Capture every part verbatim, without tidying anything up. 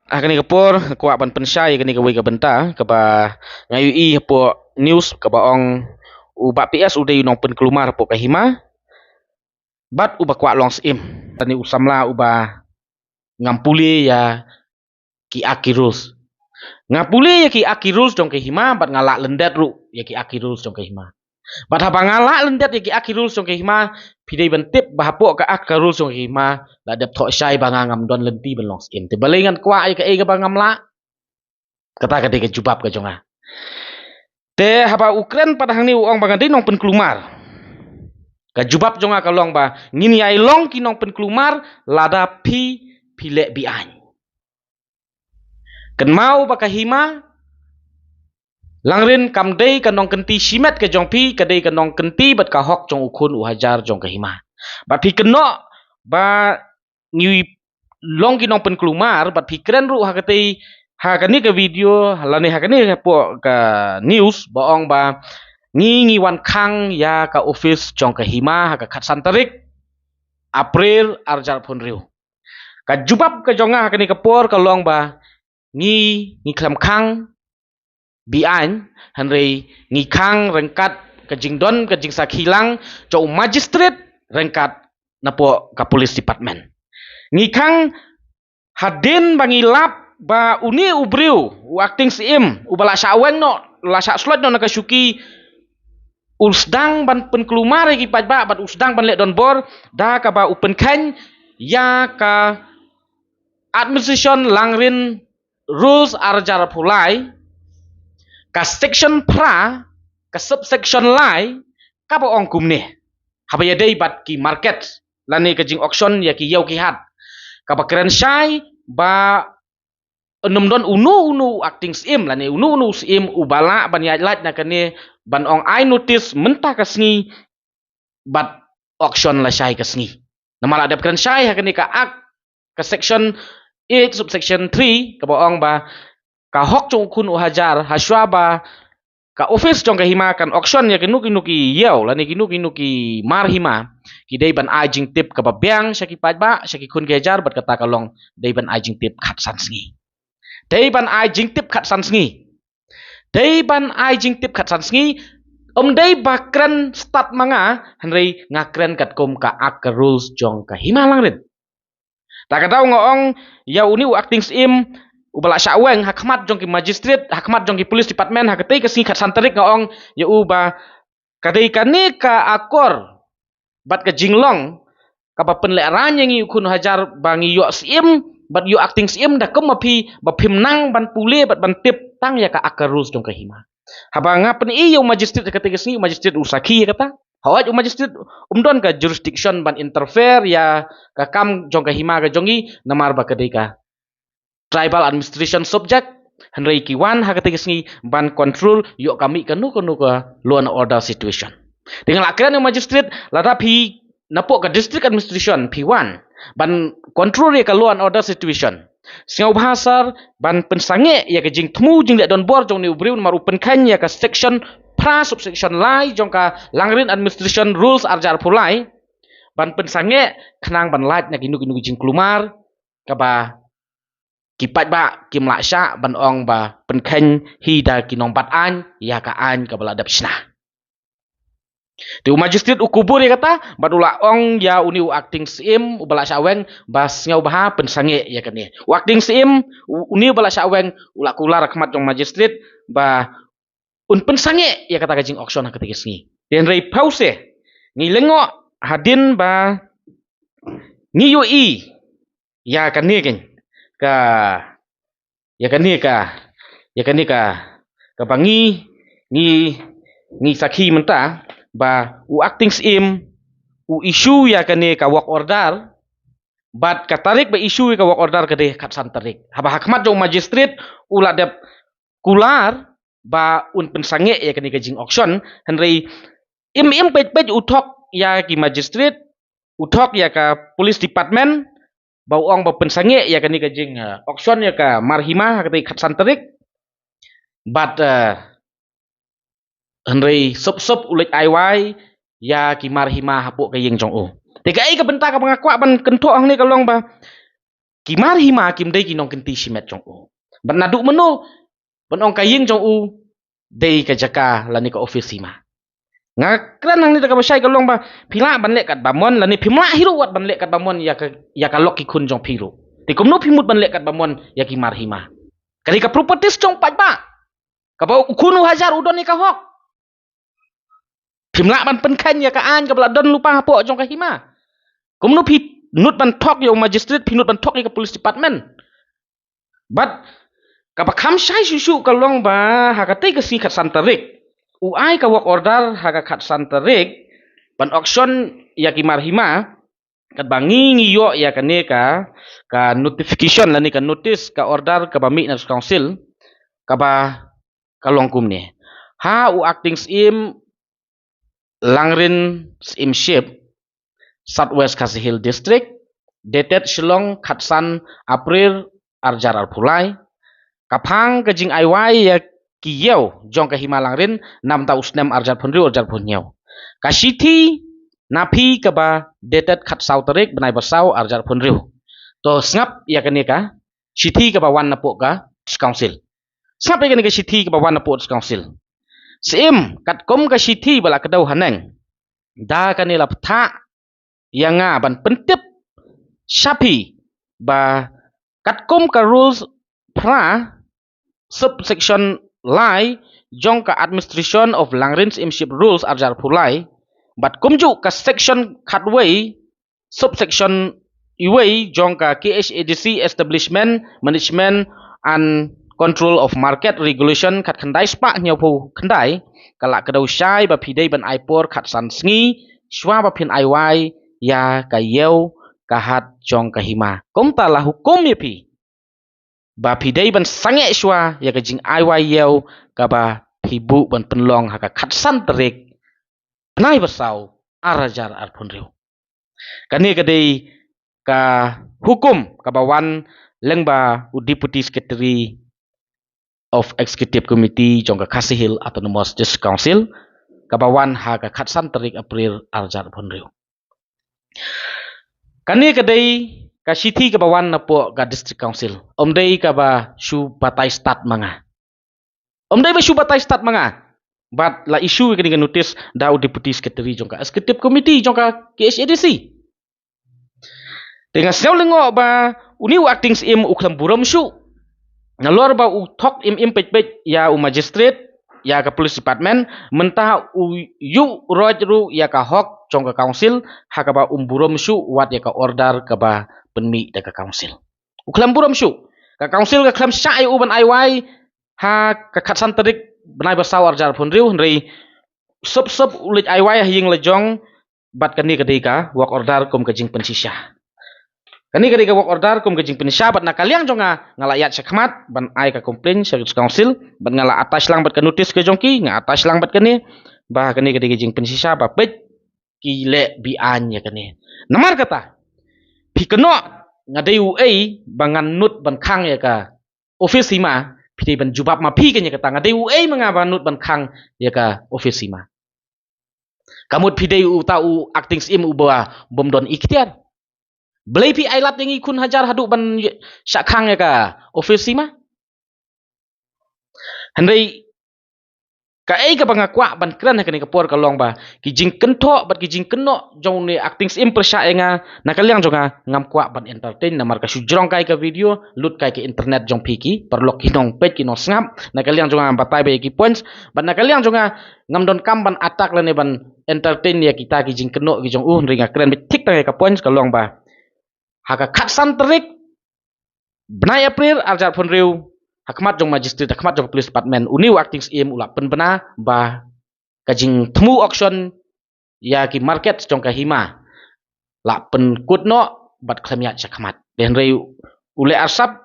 Ha kane ka por, kwah ban pynshai ïa kane kawei ka bynta, kaba nga ïohi hapoh news, kaba ong u Bah P S u dei u nongpynkulmar hapoh ka hima. Bad uba kwah long syiem. Tang u samla uba ngam pule ïa ki ak ki rules. Nga pule ïa ki ak ki rules jong ka hima, bad nga lah lyndet ruh ïa ki ak ki rules jong ka hima. Bad haba nga lah lyndet ïa ki ak ki rules jong ka hima, phi dei ban tip ba hapoh ka ak ka rules jong ka hima, la dep thoh shai ba nga ngam don lynti ban long syiem. Te balei ngan kwah ïa kaei kaba ngam lah? Kata ka dei ka jubab ka jong nga. Te haba u kren pat hangne u ong ba nga dei nongpynkulmar. Ka jubab jong nga ka long ba ngin ïai long ki nongpynkulmar lada phi, phi leh be-aiñ. Kynmaw ba ka hima Langrin kam dei ka nongkynti shimet ka jong phi, ka dei ka nongkynti bad ka hok jong u khun u hajar jong ka hima. Bad phi kynnoh ba ngi long ki nongpynkulmar, bad phi kren ruh ha katei, ha kane ka video, lane ha kane hapoh ka news, ba ong ba ngi, ngi wan khang ïa ka office jong ka hima ha ka khatsan tarik April arhajar arphew hynriew. Ka jubab ka jong nga ha kane ka por ka long ba ngi, ngi khlem khang be-aiñ, hynrei ngi khang ryngkat ka jingdon ka jingsakhi lang jong u magistrate ryngkat napoh ka police department. Ngi khang hadien ba ngi lap ba une u briew, u acting syiem, uba la shah weng noh, la shah slot noh na ka shuki, u sdang ban pynkulmar ïa ki paidbah, bad u sdang ban leh donbor da kaba u pynkheiñ ïa ka Administration Langrin Rules arhajar arphew lai, ka section phra, ka subsection lai, kaba ong kumne. Haba ïadei bad ki market, lane ka jing-auction ïa ki ïew ki hat, kaba kren shai ba ym don uno uno u acting syiem, lane uno uno u syiem uba lah ban ïaid lait na kane, ban ong ai notice mynta ka sngi bad auction lashai ka sngi. Namar la dep kren shai ha kane ka Act, ka section eight, subsection three, kaba ong ba ka hok jong u khun u hajar, hashwa ba ka office jong ka hima kan auction ïa kino kino ki ïew, lane kino kino ki mar hima, ki dei ban ai jingtip kaba biang sha ki paidbah, sha ki khun ki hajar, bad kata ka long dei ban ai jingtip khatsan sngi. Dei ban ai jingtip khatsan sngi. Dei ban ai jingtip khatsan sngi. Ym dei ba kren stad ma nga, hynrei nga kren katkum ka Act, ka rules jong ka hima Langrin. Ta ka daw nga ong ïa une u acting syiem uba la shah weng ha khmat jong ki magistrate, ha khmat jong ki police department, ha katei ka sngi khatsan tarik nga ong ïa u ba ka dei kane ka akor bad ka jinglong kaba pynlehraiñ ïa ngi u khun u hajar ba ngi ïoh syiem bad ïoh acting syiem da kum ma phi, ba phim nang ban pule bad ban tip tang ïa ka Act, ka rules jong ka hima. Haba nga pyni ïa u magistrate ha katei ka sngi, u magistrate u sakhi ïa kata. Hooid, u magistrate um don ka jurisdiction ban interfere ïa ka kam jong ka hima ka jong ngi, namar ba ka dei ka tribal administration subject, hynrei ki wan ha katei ka sngi ban control ïoh ka mih kano kano ka law and order situation. Te nga la kren ïa u magistrate, lada phi napoh ka district administration phi wan ban control ïa ka law and order situation, sngewbha sir ban pynsangeh ïa ka jingthmu jingleh donbor jong une u briew namar u pynkheiñ ïa ka section phra, subsection lai jong ka Langrin Administration Rules arhajar arphew lai, ban pynsangeh khnang ban lait na kino kino ki jingkulmar kaba ki paidbah kim lah shah ban ong ba pynkheiñ hi da ki nongbat aiñ ïa ka aiñ kaba la dep shna. Te u magistrate u kubur ïa kata bad u la ong ïa une u acting syiem uba la shah weng ba sngewbha pynsangeh ïa kane. U acting syiem, u-, une uba la shah weng u la kular ha khmat jong magistrate ba un pynsangeh ïa kata ka jing-auction ha katei ka sngi. Te hynrei pause, ngi lyngngoh hadien ba ngi ïohi ïa kane ka, ka, ïa kane ka, ïa kane ka, kaba ngi, ngi, ngi sakhi mynta ba u acting syiem u issue ïa kane ka work order, bad ka tarik ba issue ïa ka work order ka dei khatsan tarik. Haba ha khmat jong u magistrate u la dep kular ba un pynsangeh ïa kane ka jing-auction, hynrei im im peit peit u thok ïa ki magistrate, u thok ïa ka police department, ba u ong ba pynsangeh ïa kane ka jing, eh, auction ïa ka mar hima ha katei khatsan tarik. Bad, eh, hynrei sop sop u leit ai wai ïa ki mar hima hapoh ka ïing jong u. Te kaei ka bynta kaba nga kwah ban kynthoh hangne ka long ba ki mar hima kim dei ki nongkynti shimet jong u. Bad naduh mynno ban ong ka ïing jong u dei ka jaka lane ka office hima. Nga kren hangne da kaba shai ka long ba phi lah ban leh katba mon lane phim lah hi ruh wat ban leh katba mon ïa ka, ïa ka lok ki khun jong phi ruh. Te kumno phi mut ban leh katba mon ïa ki mar hima? Ka dei ka properties jong paidbah. Kaba u khun u hajar u don ïa ka hok. Phim lah ban pynkheiñ ïa ka aiñ kaba la don lypa hapoh jong ka hima. Kumno phi nud ban thok ïa u magistrate, phi nud ban thok ïa ka police department. Bad kaba kham shai shuh shuh ka long ba ha katei ka sngi khatsan tarik u ai ka work order ha ka khatsan tarik ban auction ïa ki mar hima. Katba ngi ngi ïoh ïa kane ka, ka notification lane ka notice, ka order kaba mih na district council, kaba ka long kumne: Ha u acting syiem Langrin Syiemship, South West Khasi Hills District, dated Shillong, khatsan April arjar arphew lai. Ka phang ka jingai wai ïa ki ïew jong ka hima Langrin na bynta u snem arjar phew hynriew arjar phew hynñiew. Ka shithi na phi kaba dated khatsaw tarik bnai ba saw arjar phew hynriew. To sngap ïa kane ka shithi kaba wan na poh ka district council. Sngap ïa kane ka shithi kaba wan na poh district council. Syiem, katkum ka shithi ba la kdew haneng, da kane la bthah ïa nga ban pyntip sha phi ba katkum ka rules phra, subsection lai jong ka Administration of Langrin Syiemship Rules arjar phew lai, bad kumjuh ka section khatwei, subsection iwei jong ka K H A D C Establishment, Management and Control of Market Regulation khatkhyndai spah hynñiewphew khyndai, ka la kdew shai ba phi dei ban ai por khatsan sngi shuwa ba phin ai wai ïa ka ïew ka hat jong ka hima. Kumta la hukum ïa phi ba phi dei ban sangeh shuwa ïa ka jingai wai ïew kaba phi buh ban pynlong ha ka khatsan tarik bnai ba saw arjar arphew hynriew. Kane ka dei ka hukum kaba wan lyngba u Deputy Secretary of Executive Committee jong ka Khasi Hills Autonomous District Council, kaba wan ha ka khatsan tarik April arjar arphew hynriew. Kane ka dei ka shithi kaba wan na poh ka District Council. Ym dei kaba shu batai stad ma nga. Ym dei ba shu batai stad ma nga. Bad la issue kane ka notice da u Deputy Secretary jong ka Executive Committee jong ka K H A D C. Te nga sngew lyngngoh ba une u acting syiem u khlem burom shuh. Nalor ba u thok im im peit peit ïa u magistrate, ïa ka police department, mynta u ïuh roit ruh ïa ka hok jong ka council, ha kaba um burom shuh wat ïa ka order kaba pynmih da ka council. U khlem burom shuh. Ka council ka khlem shah ïa u ban ai wai ha ka khatsan tarik bnai ba saw arjar phew hynriew, hynrei sop sop u leit ai wai ha ïing la jong, bad kane ka dei ka work order kum ka jingpynshisha. Kane ka dei ka work order kum ka jingpynshisha, bad na ka liang jong nga, nga la ïaid shakhmat ban ai ka complaint sha ka council, bad nga la attach lang bad ka notice ka jong ki, nga attach lang bad kane, ba kane ka dei ka jingpynshisha, ba peit ki leh be-aiñ ïa kane. Namar kata, phi kynnoh nga dei uei ba ngan nud ban khang ïa ka office hima, phi dei ban jubab ma phi kane kata, nga dei uei ma nga ba nud ban khang ïa ka office hima. Ka mut phi dei uta u acting syiem uba bym don iktiar. Balei phi ai lad ïa ngi khun hajar haduh ban shah khang ïa ka office hima? Hynrei kaei kaba nga kwah ban kren ha kane ka por ka long ba ki jingkynthoh bad ki jingkynnoh jong une u acting syiem pyrshah ïa nga, na ka liang jong nga ngam kwah ban entertain namar ka shu jrong kai ka video, lut kai ka internet jong phi ki paralok ki nongpeit ki nongsngap. Na ka liang jong nga ngam batai ba ïa ki points, bad na ka liang jong nga ngam donkam ban attack lane ban entertain ïa kita ki jingkynnoh ki jong u, hynrei nga kren beit thik tang ïa ka points ka long ba ha ka khatsan tarik bnai April arjar phew hynriew, ha khmat jong magistrate, ha khmat jong police department, une u acting syiem u la pynbna ba ka jingthmu auction ïa ki market jong ka hima la pynkut noh bad khlem ïaid shakhmat. Te hynrei u leh arsap,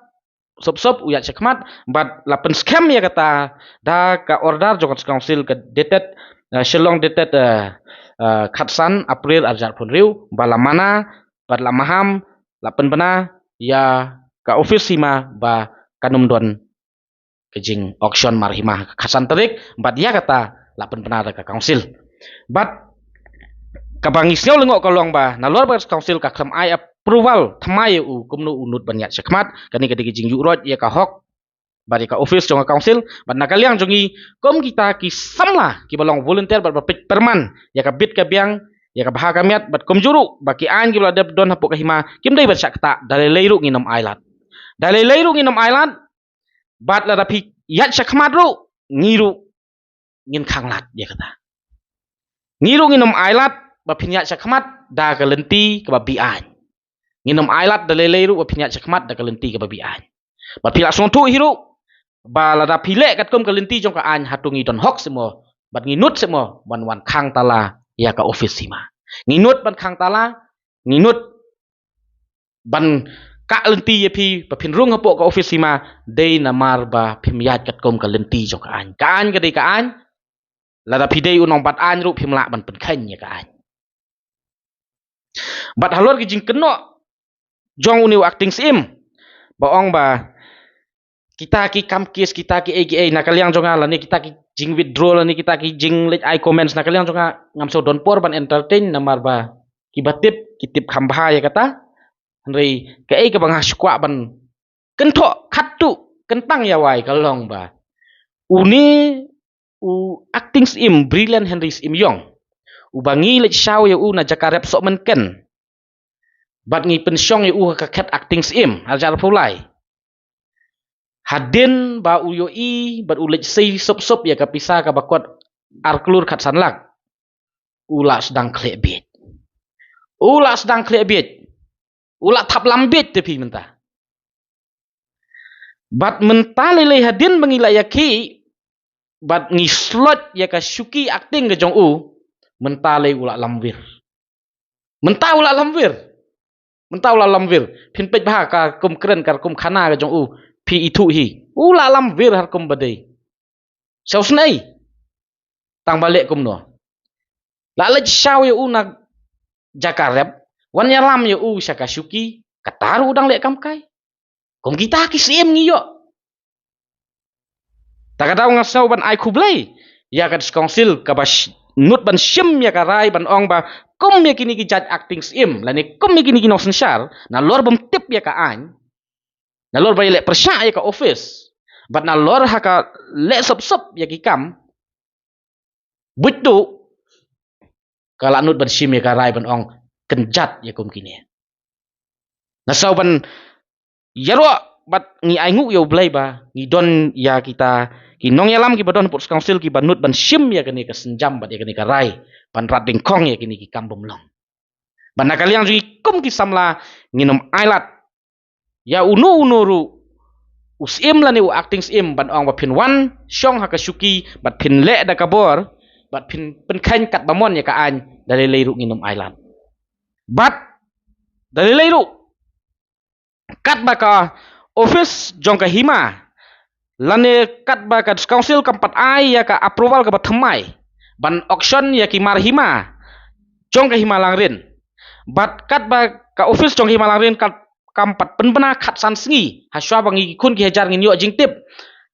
sop sop u ïaid shakhmat, bad la pynskhem ïa kata da ka order jong ka council ka dated, eh, Shillong dated, eh, eh, khatsan April arjar phew hynriew, ba la mana bad la maham, la pynbna ïa ka office hima ba kan ym don ka jing auction mar hima ha ka khatsan tarik, bad ïa kata la pynbna da ka council. Bad kaba ngi sngew lyngngoh ka long ba nalor ba ka council ka khlem ai ap-, approval thymmai ïa u kumno u nud ban ïaid shakhmat. Kane ka dei ka jingïuhroit ïa ka hok bad ïa ka office jong ka council. Bad na ka liang jong ngi kum kita ki samla kiba long volunteer bad ba peit pyrman ïa ka bit ka biang, ïa ka bha ka miat, bad kumjuh ruh ba ki aiñ kiba la dep don hapoh ka hima kim dei ban shah ktah. Da lei lei ruh ngin ym ailad. Da lei lei ruh ngin ym ailad. Bad lada phi ïaid shakhmat ruh, ngi ruh ngin khanglad ïa kata. Ngi ruh ngin ym ailad ba phin ïaid shakhmat da ka lynti kaba be-aiñ. Ngin ym ailad da lei lei ruh ba phin ïaid shakhmat da ka lynti kaba be-aiñ. Bad phi la sngewthuh hi ruh ba lada phi leh katkum ka lynti jong ka aiñ, hato ngi don hok seh mo, bad ngi nud seh mo ban wan khang tala ïa ka office hima? Ngi nud ban khang tala, ngi nud ban kah lynti ïa phi ba phin rung hapoh ka office hima, dei namar ba phim ïaid katkum ka lynti jong ka aiñ. Ka aiñ ka dei ka aiñ. Lada phi dei u nongbat aiñ ruh phim lah ban pynkheiñ ïa ka aiñ. Bad halor ki jingkynnoh jong une u acting syiem ba ong ba kita ki kam kes, kita ki ei ki ei, na ka liang jong nga, lane kita ki jing withdraw, lane kita ki jingleit ai comments, na ka liang jong nga ngam shu don por ban entertain namar ba kiba tip ki tip kham bha ïa kata. Hynrei kaei kaba nga shu kwah ban kynthoh khatduh kyntang ïa wai ka long ba une u acting syiem Brilliant Henry Syiemlieh, uba ngi leit shaw ïa u na jaka rep Sohmynken, bad ngi pynshong ïa u ha ka khet acting syiem hajar phew lai. Hadien ba u ïohi bad u leit sei sop sop ïa ka pisa kaba kot ar klur khatsan lak, u la sdang khleh biej. U la sdang khleh biej. U la thap lam biej te phi mynta. Bad mynta lei lei hadien ba ngi la ïakhih bad ngi slot ïa ka shuki acting ka jong u, mynta lei u la lamwir. Mynta u la lamwir. Mynta u la lamwir. Phin peit bha ka kum kren, ka kum khana ka jong u, phi ithuh hi. U la lamwir har kum ba dei. Sngewsynei. Tang ba leh kumno? La leit shaw ïa u na jaka rep, wan ïalam ïa u sha ka shuki, kata ruh u dang leh kam kai. Kum kita ki syiem ngi ïoh. Ta ka daw nga sngew ban ai khublei ïa ka District Council kaba sh-, nud ban shim ïa ka rai ban ong ba kum ïa kine ki jait acting syiem, lane kum ïa kine ki nongsynshar, nalor bym tip ïa ka aiñ, nalor ba ïaleh pyrshah ïa ka office, bad nalor ha ka leh sop sop ïa ki kam, buit tu ka la nud ban shim ïa ka rai ban ong kynjat ïa kum kine. Nga sngew ban ïaroh bad ngi ainguh ïa U Blei ba ngi don ïa kita ki nongïalam kiba don hapoh District Council kiba nud ban shim ïa kane ka sienjam bad ïa kane ka rai ban rat dyngkhong ïa kine ki kam bymlong. Bad na ka liang jong ngi kum ki samla, ngin ym ailad ïa uno uno ruh u syiem lane u acting syiem ban ong ba phin wan shong ha ka shuki bad phin leh da ka bor bad phin pynkheiñ katba mon ïa ka aiñ. Da lei lei ruh ngin ym ailad. Bad da lei lei ruh katba ka office jong ka hima lane katba ka District Council kam pat ai ïa ka approval kaba thymmai ban auction ïa ki mar hima jong ka hima Langrin, bad katba ka office jong ka hima Langrin kat-, kam pat pynbna khatsan sngi, ha shuwa ba ngi ki khun ki hajar ngin ïoh jingtip,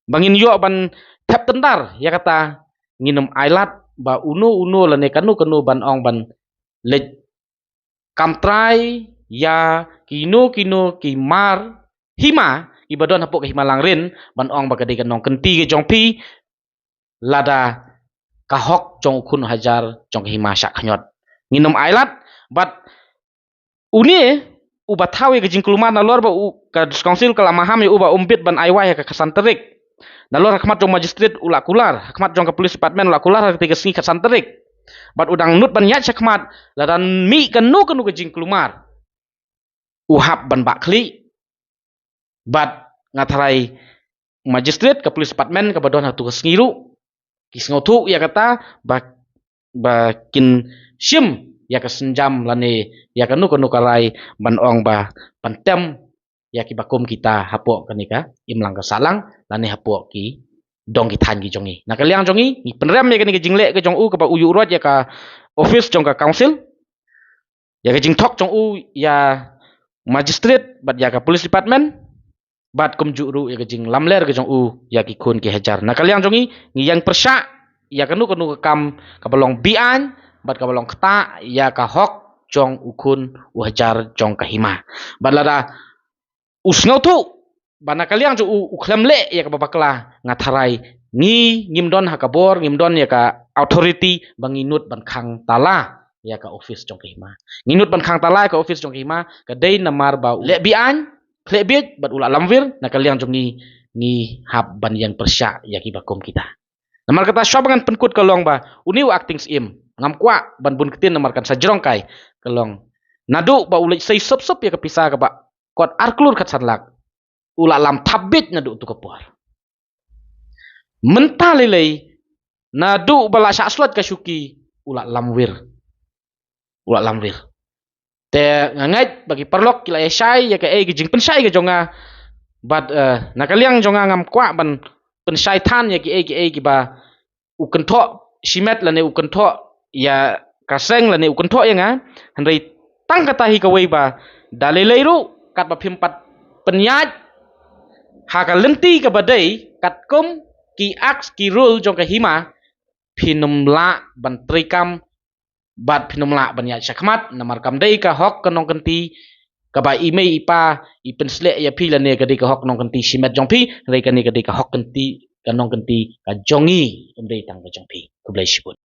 ba ngin ïoh ban thep tyndar ïa kata, ngin ym ailad ba uno uno lane kano kano ban ong ban leit kam trai ïa kino kino ki mar hima kiba don hapoh ka hima Langrin ban ong ba ka dei ka nongkynti ka jong phi, lada ka hok jong u khun hajar jong ka hima shah khñiot. Ngin ym ailad. Bad une uba thaw ïa ka jingkulmar nalor ba u, ka District Council ka la maham ïa u ba um bit ban ai wai ha ka khatsan tarik. Nalor ha khmat jong magistrate u la kular, ha khmat jong ka police department u la kular ha katei ka sngi khatsan tarik. Bad u dang nud ban ïaid sha khmat, lada mih kano kano ka jingkulmar, u hap ban bah khlieh. Bad nga tharai magistrate, ka police department kaba don ha tu ka sngi ruh ki sngewthuh ïa kata ba, ba kin shim ïa ka sienjam lane ïa kano kano ka rai ban ong ba pyntem ïa kiba kum kita hapoh kane ka imlang ka sahlang lane hapoh ki dong ki thaiñ ki jong ngi. Na ka liang jong ngi, ngi pynrem ïa kane ka jingleh ka jong u kaba u ïuhroit ïa ka office jong ka council, ïa ka jingthok jong u ïa magistrate bad ïa ka police department, bad kumjuh ruh ïa ka jinglamler ka jong u ïa ki khun ki hajar. Na ka liang jong ngi, ngi ïeng pyrshah ïa kano kano ka kam kaba long be-aiñ bad kaba long ktah ïa ka hok jong u khun u hajar jong ka hima. Bad lada u sngewthuh ba na ka liang jong u u khlem leh ïa kaba bakla, nga tharai ngi ngim don ha ka bor, ngim don ïa ka authority ba ngi nud ban khang tala ïa ka office jong ka hima. Ngi nud ban khang tala ïa ka office jong ka hima ka dei namar ba u leh biang, khleh biej bad u la lamwir. Na ka liang jong ngi ngi hap ban ïeng pyrshah ïa kiba kum kita. Namar kata shuwa ba ngan pynkut ka long ba une u acting syiem, ngam kwah ban bun ktien namar kan sa jrong kai. Ka long naduh ba u leit sei sop sop ïa ka pisa kaba kot ar klur khatsan lak, u la lam thap biej naduh tu ka por. Mynta lei lei naduh ba la shah slot ka shuki, u la lamwir. U la lamwir. Te nga ngeit ba ki paralok ki la ïa shai ïa kaei ka jingpynshai ka jong nga. Bad eh, na ka liang jong nga ngam kwah ban pynshai than ïa kiei kiei kiba u kynthoh shimet lane u kynthoh ïa ka seng lane u kynthoh ïa nga. Hynrei tang kata hi kawei ba da lei lei ruh katba phim pat pynïaid ha ka lynti kaba dei katkum ki acts ki rule jong ka hima, phin ym lah ban treikam bad phin ym lah ban ïaid shakhmat namar kam dei ka hok ka nongkynti kaba i mei i pa i pynsleh ïa phi lane ka dei ka hok nongkynti shimet jong phi, hynrei kane ka dei ka hok kynti, ka nongkynti ka jong ngi, kam dei tang ka jong phi. Khublei shibun.